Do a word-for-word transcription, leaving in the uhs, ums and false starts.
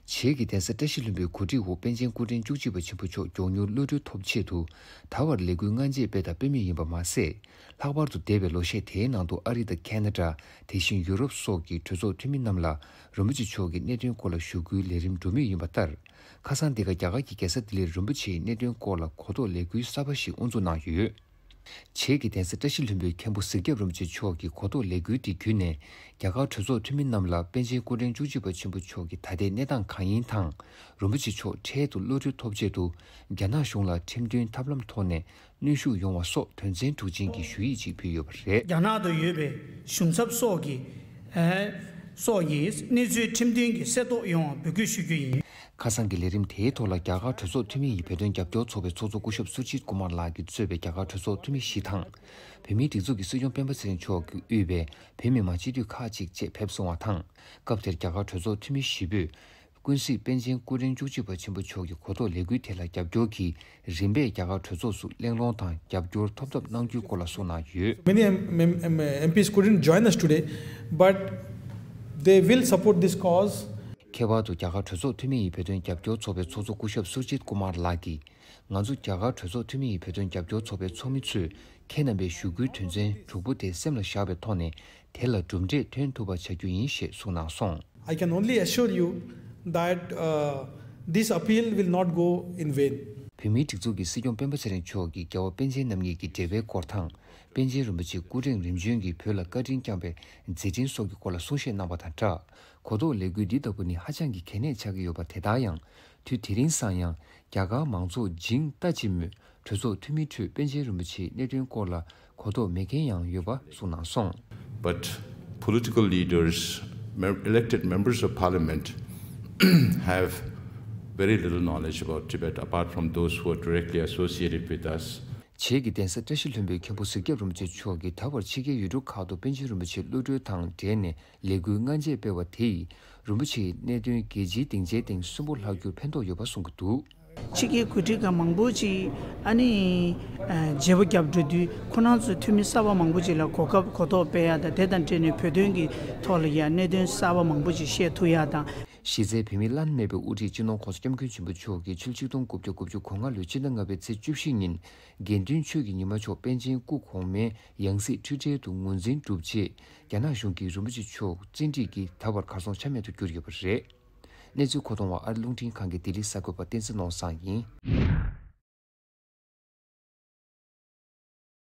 བྱེས་ཀྱི་གདན་ས་བཀྲ་ཤིས་ལྷུན་པོའི་གོ་སྒྲིག་འོག་པཎ་ཆེན་སྐུ་ཕྲེང་བཅུ་གཅིག་པ་ཆེན་པོ་མཆོག་མགྱོགས་མྱུར་གློད་གྲོལ་ཐོབ་ཆེད་དུ། ད་བར་ལས་འགུལ་སྔ་རྗེས་སྤེལ་དང་སྤེལ་མུས་ཡིན་པ་མ་ཟད། ལྷག་པར་དུ་འདས་པའི་ལོ་ཤས་དེའི་ནང་དུ་ཨ་རི་དང་ཁེ་ན་ཌ། དེ་བཞིན་ཡུ་རོབ་སོགས་ཀྱི་གྲོས་ཚོགས་འཐུས་མི་རྣམས་ལ་རིན་པོ་ཆེ་མཆོག་གི་གནད་དོན་སྐོར་ལ་ཞུ་སྐུལ་ལས་རིམ་འགྲོ་མུས་ཡིན་པ་ལྟར། ཁ་སང་འདི་ག་རྒྱ་གར་གྱི་རྒྱལ་ས་ལྡི་ལིར་རིན་པོ་ཆེའི་གནད་དོན་སྐོར་ལ་གོ་རྟོགས་ལས་འགུལ་གསར་པ་ཞིག་དབུ་འཛུགས་གནང་ཡོད། བྱེས་ཀྱི་གདན་ས་བཀྲ་ཤིས་ལྷུན་པོའི་མཁན་པོ་གཟིག་སྐྱབས་རིན་པོ་ཆེ་མཆོག་གི་གོ་རྟོགས་ལས་འགུལ་འདི་བརྒྱུད་ནས། རྒྱ་གར་གྲོས་ཚོགས་འཐུས་མི་རྣམས་ལ་པཎ་ཆེན་སྐུ་ཕྲེང་བཅུ་གཅིག་པ་ཆེན་པོ་མཆོག་གི་ད་ལྟའི་གནས་སྟངས་གང་ཡིན་དང་། རིན་པོ་ཆེ་མཆོག་འཕྲལ་དུ་གློད་གྲོལ་ཐོབ་ཆེད་དུ། རྒྱ་ནག་གཞུང་ལ་ཁྲིམས་མཐུན་ཐབས་ལམ་ཐོག་ནས་གནོན་ཤུགས་ཡོང་བ་སོགས་དོན་ཚན་དྲུག་ཅན་གྱི་ཞུ་ཡིག་ཅིག་ཕུལ་ཡོད་པ་རེད། རྒྱ་ནག་ཏུ་ཡོད་པའི་གཞུང་ཚབ་སོགས་ཀྱི་ཨེ་སོགས་ཀྱིས་གནས་ཚུལ་ཁྲིམས་མཐུན་གྱི་གསལ་རྟོགས་ཡོང་བར་འབོད་སྐུལ་ཞུ་རྒྱུ་ཡིན། ཁ་སང་གི་ལས་རིམ་དེའི་ཐོག་ལ་རྒྱ་གར་གྲོས་ཚོགས་འཐུས་མི་ཡི་བོད་དོན་རྒྱབ་སྐྱོར་ཚོགས་པའི་ཚོགས་གཙོ་སྐུ་ཞབས་སུ་ཇིད་ཀུ་མར་ལགས་ཀྱིས་གཙོས་པའི་རྒྱ་གར་གྲོས་ཚོགས་འཐུས་མི་བཞི་དང་། བོད་མིའི་སྒྲིག་འཛུགས་ཀྱི་སྲིད་སྐྱོང་སྤེན་པ་ཚེ་རིང་མཆོག་གིས་དབུས་པའི་བོད་མི་མང་སྤྱི་འཐུས་ཁག་ཅིག་བཅས་ཕེབས་སོང་བ་དང་། སྐབས་དེར་རྒྱ་གར་གྲོས་ཚོགས་འཐུས་མི་བཞི་པོས། ཀུན་གཟིགས་པཎ་ཆེན་སྐུ་ཕྲེང་བཅུ་གཅིག་པ་ཆེན་པོ་མཆོག་གི་གོ་རྟོགས་ལས་འགུལ་དེ་ལ་རྒྱབ་སྐྱོར་གྱིས་རིམ་པས་རྒྱ་གར་གྲོས་ཚོགས་སུ་གླེང་སློང་དང་རྒྱབ་སྐྱོར་ཐོབ་ཐབས་གནང་རྒྱུའི་སྐོར་ལ་གསུངས་གནང་ཡོད། Many M- M- M- M Ps couldn't join us today, but they will support this cause. ཁྱད་པར་དུ་རྒྱ་གར་གྲོས་ཚོགས་འཐུས་མི་ཡི་བོད་དོན་རྒྱབ་སྐྱོར་ཚོགས་པའི་ཚོགས་གཙོ་སྐུ་ཞབས་སུ་ཇིད་ཀུ་མར་ལགས་ཀྱིས། ང་ཚོ་རྒྱ་གར་གྲོས་ཚོགས་འཐུས་མི་ཡི་བོད་དོན་རྒྱབ་སྐྱོར་ཚོགས་པའི་ཚོགས་མི་ཚོས་ཁྱེད་རྣམ་པའི་ཞུ་སྐུལ་དོན་ཚན་དྲུག་པོ་དེ་སེམས་ལ་བཞག་པའི་ཐོག་ནས། དེ་ལ་གྲུབ་འབྲས་ཐོན་ཐུབ་པ་བྱ་རྒྱུ་ཡིན་ཞེས་གསུངས་གནང་སོང་། I can only assure you that uh, this appeal will not go in vain. བོད་མིའི་སྒྲིག་འཛུགས་ཀྱི་སྲིད་སྐྱོང་སྤེན་པ་ཚེ་རིང་མཆོག་གིས་རྒྱལ་བ་པཎ་ཆེན་རྣམ་གཉིས་ཀྱི་འབྲེལ་བའི་སྐོར་དང་། པཎ་ཆེན་རིན་པོ་ཆེ་སྐུ་ཕྲེང་རིམ་བྱོན་གྱིས་བོད་ལ་བཀའ་དྲིན་བསྐྱངས་པའི་མཛད་འཕྲིན་སོགས་ཀྱི་སྐོར་ལ་གསུང་བཤད་གནང་བ་དང་སྦྲགས། གོ་རྟོགས་ལས་འགུལ་འདི་ལྟ་བུ་ནི་ཧ་ཅང་གི་གལ་གནད་ཆགས་ཀྱི་ཡོད་པ་དེ་ལྟར་ཡང་། དུས་དེ་རིང་སང་ཡང་རྒྱ་གར་མང་ཚོགས་ཇིང་ཏ་ཅི་མོས་གྲོས་ཚོགས་འཐུས་མི་ཁྲོད་པཎ་ཆེན་རིན་པོ་ཆེའི་གནད་དོན་སྐོར་ལ་གོ་རྟོགས་མེད་མཁན་ཡང་ཡོད་པ་གསུངས་གནང་སོང་། But political leaders, mem- elected members of parliament, have very little knowledge about Tibet apart from those who are directly associated with us. བྱེས་ཀྱི་གདན་ས་བཀྲ་ཤིས་ལྷུན་པོའི་མཁན་པོ་གཟིག་སྐྱབས་རིན་པོ་ཆེ་མཆོག་གིས་ད་བར་ཕྱི་རྒྱལ་ཡུལ་གྲུ་ཁག་ཏུ་པཎ་ཆེན་རིན་པོ་ཆེ་གློད་གྲོལ་དང་འབྲེལ་ནས་ལས་འགུལ་སྔ་རྗེས་སྤེལ་བ་དེས། རིན་པོ་ཆེའི་གནད་དོན་རྒྱལ་སྤྱིའི་སྡིངས་ཆའི་སྟེང་སུན་པོ་ལྷག་རྒྱུར་ཕན་ཐོགས་ཡོད་པ་གསུང་གི་འདུག་ཕྱི་རྒྱལ་གོ་སྒྲིག་ཁང་མང་པོ་ཅིག་ཨ་ནི་བརྗེ་པོ་བརྒྱབ་འགྲོ་དུས་ཁོ་རང་ཚོའི་འཐུས་མི་གསར་པ་མང་པོ་ཅིག་ལ་གོ་སྐབས་གོ་རྟོགས་སྤེལ་ཡག་དང་། དེ་དང་འབྲེལ་ནས་བོད་དོན་གྱི་ཐོག་ལ་ཡང་གནད་དོན་གསར་པ་མང་པོ་ཅིག་བཤད་ཐུབ་ཡག་དང་། གཞི་རྩའི་བོད་མིའི་བླ་ན་མེད་པའི་དབུ་ཁྲིད་སྤྱི་ནོར་༸གོང་ས་༸སྐྱབས་མགོན་ཆེན་པོ་མཆོག་གིས་ཕྱི་ལོ་ཆིག་སྟོང་དགུ་བརྒྱ་དགུ་བཅུ་གོ་ལྔ་ལོའི་ཕྱི་ཟླ་ལྔ་པའི་ཚེས་བཅུ་བཞི་ཉིན་དགེ་འདུན་ཆོས་ཀྱི་ཉི་མ་མཆོག་པཎ་ཆེན་སྐུ་གོང་མའི་ཡང་སྲིད་འཁྲུལ་བྲལ་དུ་ངོས་འཛིན་གྲུབ་རྗེས། རྒྱ་ནག་གཞུང་གིས་རིན་པོ་ཆེ་མཆོག་བཙན་ཁྲིད་ཀྱིས་ད་བར་གར་སོང་ཆ་མེད་དུ་གྱུར་ཡོད་པ་རེད། གནས་ཚུལ་མཁོ་གཏོང་བ་ཨ་རི་རླུང་འཕྲིན་ཁང་གི་ལྡི་ལི་གསར་འགོད་པ་བསྟན་འཛིན་ནོར་བཟང་ཡིན།